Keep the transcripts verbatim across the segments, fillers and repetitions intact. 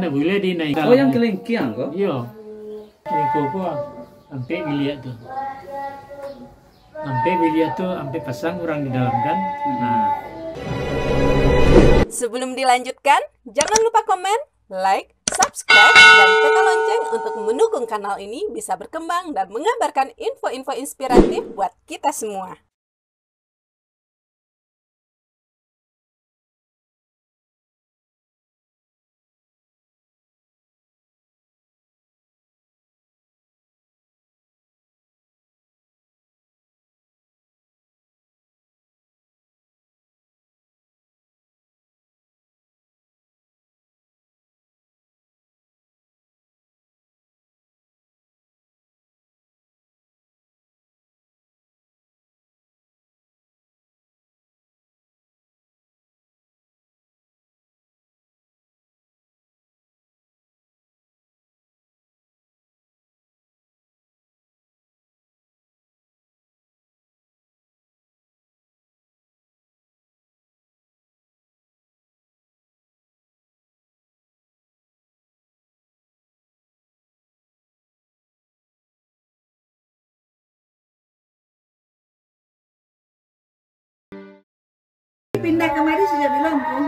Buliah dinaik. Oh, yang kelingkiang ko? Iyo. Iko ko ampek biliak tu. Ampek biliak tu, ampek pasang urang di dalam kan. Nah. Sebelum dilanjutkan, jangan lupa komen, like, subscribe, dan tekan lonceng untuk mendukung kanal ini bisa berkembang dan mengabarkan info-info inspiratif buat kita semua. Pindah kamari sejak bilang, Pu?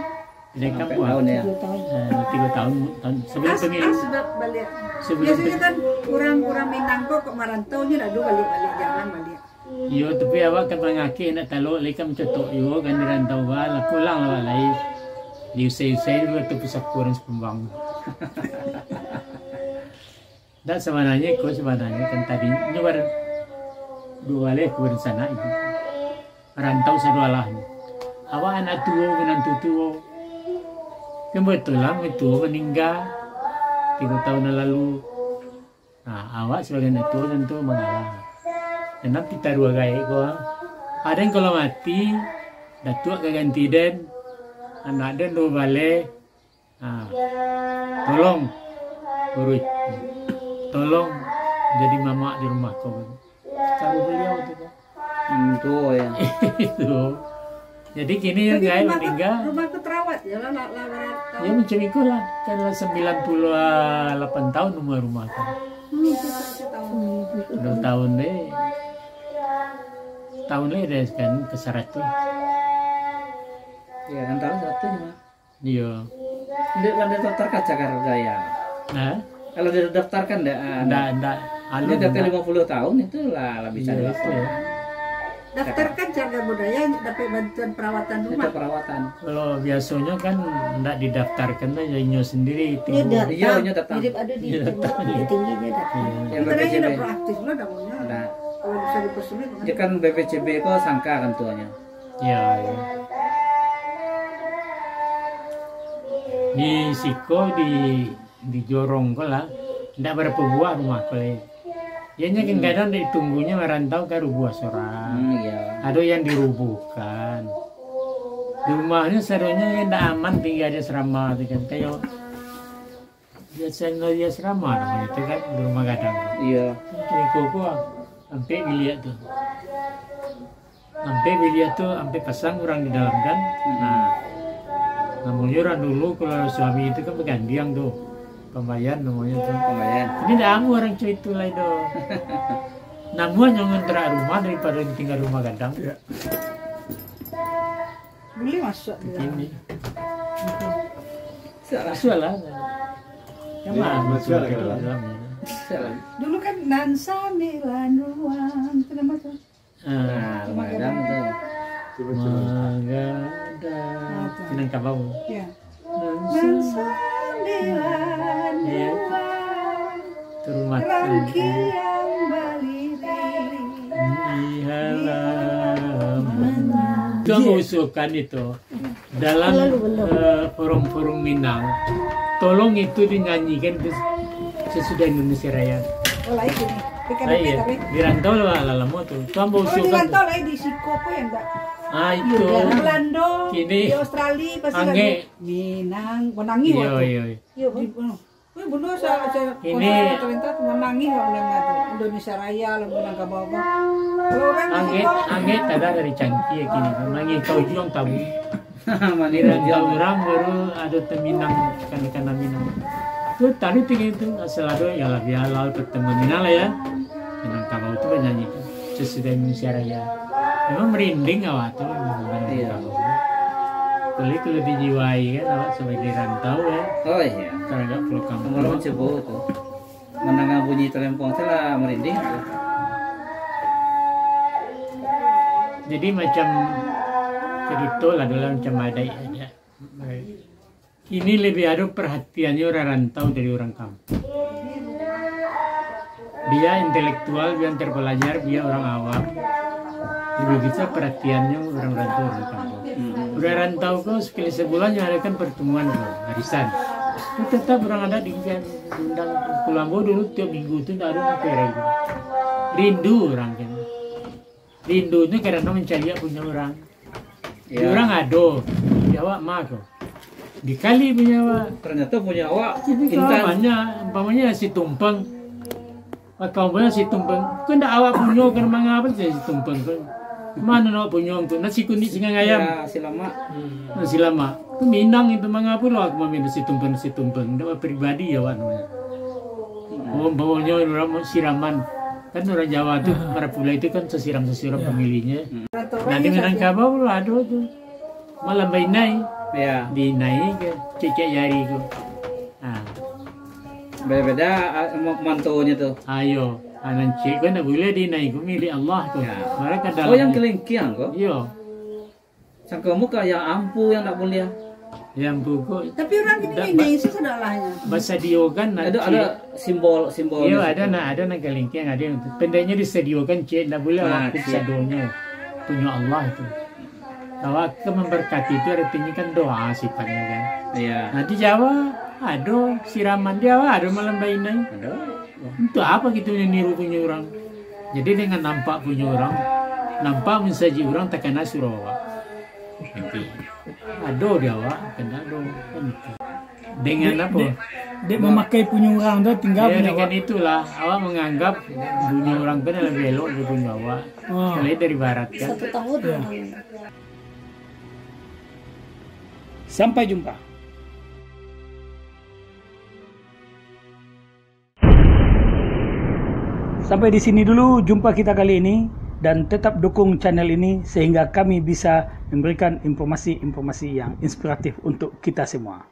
Pindah kampung. Tiga tahun, ya? Eh, tiga tahun, tahun sebelum As-, pengin-, as bab baliak. Sebelum Biasanya pe- kan urang-urang Minang ko kok marantau nyo dak ado baliak-baliak, jarang baliak. Iyo, tapi awak kan mangakeh nak talok lai kan, mencetok juo kan di rantau, wah, lah pulang lah awak lai. Diusai-usai dulu tu pusako urang Sikumbang. Dak, sabananyo ko, sabananyo kan tadi nyo bar-, duo baleh ko barencana itu. Rantau sadoalahnyo. Awak anak tuo, minantu tuo. Kebetulan minantu tuo maningga tigo tahun nan lalu. Nah, awak sabagai anak tuo tantu mangalah. Karano pitaruah gaek ko, ah. Aden kalau mati, datuak ka ganti den, anak den duo baleh, Ah, tolong, Guru, tolong jadi mamak di rumah ko. Caro baliau tu kan. Hmm, tuo, ya. Itu. Jadi kini yang Tapi gaek rumah tu, maningga. Rumah tu terawat ya lah, lah, lah, lah. Ya, macam itulah. Kan lah sembilan puluh lapan tahun umur rumah tu. Hmm, itu satu tahun. Dua tahun deh. Tahun ni deh kan ke seratus. Ya, antara seratus mah. Iyo. Ndak, ndak daftarkan cagar budaya. Hah? Kalau didaftarkan, ndak, ah, Ndak, ndak. Alun, ndak. Lima puluh tahun itu lah, lah bisa Iyo, dilakukan. Itu ya. Daftarkan cagar budaya, dapat bantuan perawatan rumah. Itu perawatan. Kalau biasanya kan ndak didaftarkan lah, ya inyo sendiri Inyo timbul. Datang. Iyo, inyo datang. Hidup ada di Inyo tinggi, datang. Di tingginya datang. Iya. Yang Kita B P C B. Kan udah proaktif lah namanya. Ndak. Kalau bisa dipersulit, Dia kan B P C B ko sangka kan tuanya. Ya, ya. Di siko, di, di jorong ko lah, ndak barapo buah rumah ko lai. Ianya kadang-kadang ditunggunyo marantau ka rubuah sorang. Hmm, iya. Ado yang dirubuhkan. Di rumahnyo sadonyo yang ndak aman tingga di asrama tu kan. Kayak Biasanya di asrama namonyo tu kan, di rumah gadang. Iya. Iko ko ampek biliak tu. Ampek biliak tu, ampek pasang urang di dalam kan. Hmm. Nah, namonyo urang dulu kalau suami itu kan bagandiang tu. Pambayan namonyo tu. Pambayan. Ini dah amu urang cerita lah itu. Namonyo ngontrak rumah daripado tingga rumah gadang. Iya. Boleh masuk di dalam. Ini. Masuk lah. Masuk lah. Yang Iya, mana masuk masuk lah ke ke dalam. Dalam, ya? Masuk lah. Dulu kan nan sambilan ruang, itu nama tu. Ah. Nah, rumah gadang tu. Coba, coba. Rumah gadang. Ah, tu. Minangkabau. Ya. Nan sambilan Iya. Ruang, Turun mati. Rangkiang baliri. Di halaman. Itu yang Iya. mengusulkan itu. Dalam, Lalu belum. eh, forum-forum Minang, tolong itu dinyanyikan ke sesudah Indonesia Raya. Oh, lah itu ni. P K B P Ah, iya. tapi. Di rantau lah, lah lama tu. Itu ambo Kalau di usulkan tu. rantau lah, di siko ko yang enggak. Ah, Iya, itu. Di Belanda, Kini. di Australia, pasti Angge. lagi. Minang, menangis Iya, waktu. iya, iya. Iya, Bang. Di, oh. Weh, bunuh sa-, sa-, Ini kuasa pemerintah tu menangis orang dengar tu. Indonesia Raya lah Minangkabau tu. Kalau orang di Angge, siko, Angge tada dari cangkia kini. Mangi kau juang tabu. Mangi Kira kau juang. Orang baru ada teminang, kan, kan Minang. Tu tadi tu gitu, asal ado ya lah, biar lah pertemuan Minang lah ya. Minangkabau tu banyanyi tu. Sesudah Indonesia Raya. Memang merinding awak tu, memang Minangkabau. Iya. Apalagi kalau dijiwai kan, awak sebagai rantau ya. Oh iya. Terhadap pulau kampung. Kalau mencoba tu. Mendengar bunyi talempong tu lah merinding tu. Jadi macam cerita lah dalam macam adaik aja. Kini lebih ado perhatiannyo urang rantau dari urang kampung. Bia intelektual, bia terpelajar, bia urang awam, lebih bisa perhatiannyo urang rantau dari kampung. Urang rantau ko sekali sebulan nyo adakan pertemuan ko, arisan. Tu tetap urang adat diundang. Kalau ambo dulu tiap minggu tu ndak ado sampai hari tu. Rindu urang kan. Rindu tu karano mancaliak punyo urang. Di urang ado, di awak ma ko. Dikali punyo awak. Ternyata punyo awak intan. Banyak, umpamonyo si tumpeng. Mako, umpamonyo si tumpeng. Kan ndak awak punyo, kan mangapa si tumpeng tu? Mano nak punyo tu? Nasi kuning singang ayam. Ya, si lamak. Nasi lamak. Tu Minang itu, mangapa lo aku maminum si tumpeng, si tumpeng? Ndak pribadi awak namonyo. Umpamonyo urang siraman. Kan urang Jawa tu, marapulai tu kan sasiram-sasiram pamilihnyo. Nah, di Minangkabau lah ado tu. Malam bainai. Ya. Diinai ke, cek-cek jari ko. Ha. Beda-beda, ah, ma-, mantonyo tu. Ayo, ha, nan cek ko ndak buliah diinai ko, milik Allah tu. Ya. Malah ka dalam. Oh, yang kelingkiang ko? Iyo. Sangko muka yang ampu yang ndak buliah. Yang ampu ko. Tapi urang kini ndak ini ba-, isu sudahlah. Basadiokan nan cek. Ado, ado simbol-simbol. Iyo, ado nan, ado nan kelingkiang, ado yang tu. Pendeknyo disadiokan cek, ndak buliah wakaf sadonyo. Punyo Allah tu. Awak ka mambarkati tu artinyo kan doa sifatnyo kan. Iya. Nah, di Jawa ado siraman, di Jawa ado malam bainai. Ado. Untuk apa kito niru punyo urang? Jadi dengan nampak punyo urang, nampak mansaji urang takana surau awak. Ado di awak, kan ado kan itu. Dengan apo? Dek, dek mamakai punyo urang tu tinggal punyo awak. Ya, dengan itulah awak manganggap punyo urang tu lebih elok dari punyo awak. Ah. Kalau dari barat kan. Satu tahun. Ya. Sampai jumpa. Sampai di sini dulu jumpa kita kali ini, dan tetap dukung channel ini sehingga kami bisa memberikan informasi-informasi yang inspiratif untuk kita semua.